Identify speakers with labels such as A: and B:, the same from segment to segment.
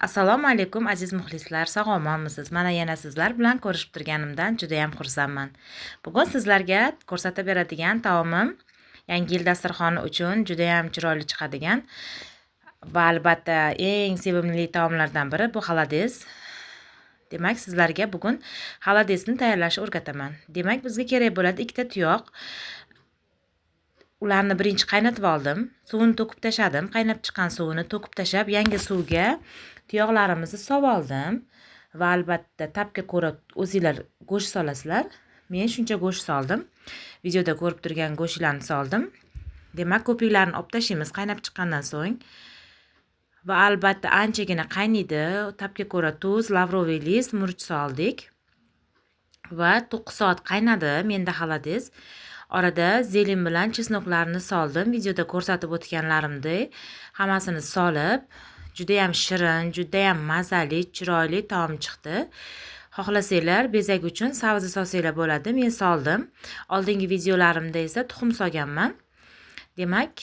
A: Assalomu alaykum, aziz muxlislar, sog' omonmisiz? Mana yana sizlar bilan ko'rishib turganimdan juda ham xursandman. Bugun sizlarga ko'rsatib beradigan taomim Yangi yil dasturxoni uchun juda ham chiroyli chiqadigan va albatta eng sevimli taomlardan biri bu холодец. Demak, sizlarga bugun холодец ni tayyorlashni o'rgataman. Demak, bizga kerak bo'ladi ikkita tuyoq. Ularni birinchi qaynatib oldim. Suvini to'kib tashladim. Qaynab chiqqan suvini to'kib tashlab, yangi suvga tuyoqlarimizni solib oldim va albatta ta'bga ko'ra o'zinglar go'sht solasizlar. Men shuncha go'sht soldim. Videoda ko'rib turgan go'shtlarni soldim. Demak, ko'piklarni olib tashlaymiz qaynab chiqqandan so'ng. Va albatta anchagina qaynaydi. Ta'bga ko'ra tuz, лавровый лист, murch soldik. Va 9 soat qaynadi menda холодец. Orada зелень bilan чеснок larni soldim. Videoda ko'rsatib o'tganlarimdek hammasini solib, judayam shirin, judayam mazali, chiroyli taom chiqdi. Xohlasanglar, bezak uchun sabzi solsanglar bo'ladi. Men soldim. Oldingi videolarimda esa tuxum solganman. Demak,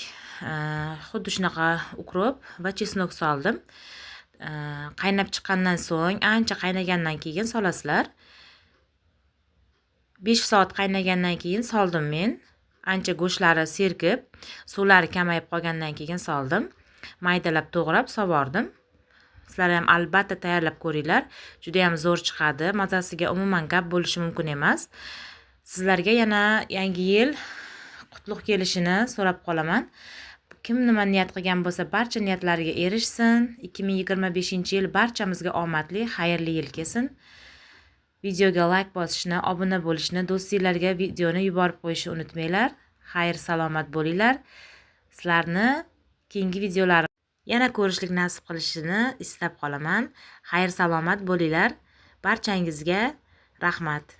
A: xuddi shunaqa укроп va чеснок soldim. Qaynab chiqqandan so'ng, ancha qaynagandan keyin solasizlar. 5 soat qaynagandan keyin soldim men. Ancha go'shtlari serkib, suvlari kamayib qolgandan keyin soldim. Maydalab to'g'rab sovordim. Sizlar ham albatta tayyorlab ko'ringlar. Juda ham zo'r chiqadi. Mazasiga umuman gap bo'lishi mumkin emas. Sizlarga yana Yangi yil qutlug' kelishini so'rab qolaman. Kim nima niyat qilgan bo'lsa, barcha niyatlariga erishsin. 2025-yil barchamizga omadli, xayrli yil kelsin. Videoga layk bosishni, obuna bo'lishni, do'stinglarga videoni yuborib qo'yishni unutmanglar. Xayr, salomat bo'linglar. Sizlarni keyingi videolarim yana ko'rishlik nasib qilishini istab qolaman. Xayr, salomat bo'linglar. Barchangizga rahmat.